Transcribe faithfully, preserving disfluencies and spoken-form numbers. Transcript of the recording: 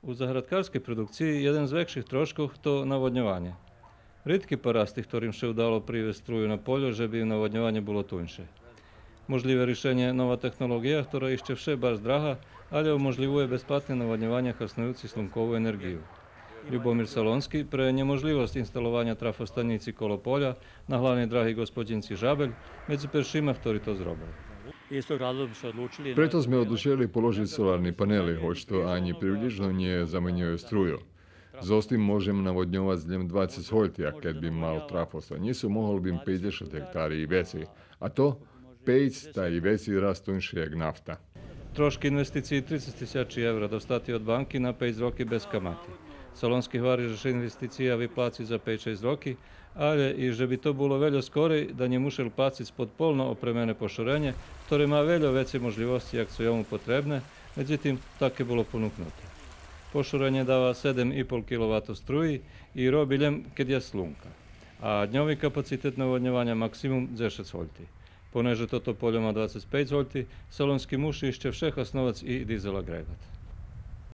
У заградкарскей продукциї єден з векших трошкох то наводньованє. Ридки парасти хторим ше удало привесц струю на польо же би им наводньованє було туньше. Можлїве ришенє — нова технолоґия, хтора ище вше барз драга, алє уможлївує безплатне наводньованє хаснуюци слункову енерґию. Любомир Салонски пре нєможлївосц инсталованя трафостанїци коло поля на главней драги Ґосподїнци Жабель медзи першима хтори то зробел. Прето зме одлучели положиц соларни панели, гоч то анї приблїжно нє заменює струю. Зоз тим можем наводньовац лєм двацец гольти, а кед бим мал трафостанїцу, могол бим пейдзешат гектари и вецей. А то пейц та и вецей раз туньше як нафта. Трошки инвестициї, трицец тисячи евра, достати од банки на пейц роки без камати. Салонски гвари же ше инвестиция виплаци за пейц-шейсц роки, алє и же би то було вельо скорей, да нє мушел плациц подполно опремене пошорене, хторе ма вельо вецей можлївосци як цо йому потребне, медзитим таке було понукнуте. Пошорене дава седем и пол киловатох струї и роби лєм кед єст слунка. А дньови капацитет наводньованя максимум дзешец гольти. Понеже тото польо ма двацец пейц гольти, Салонски муши ище вше хасновац и дизел аґреґат.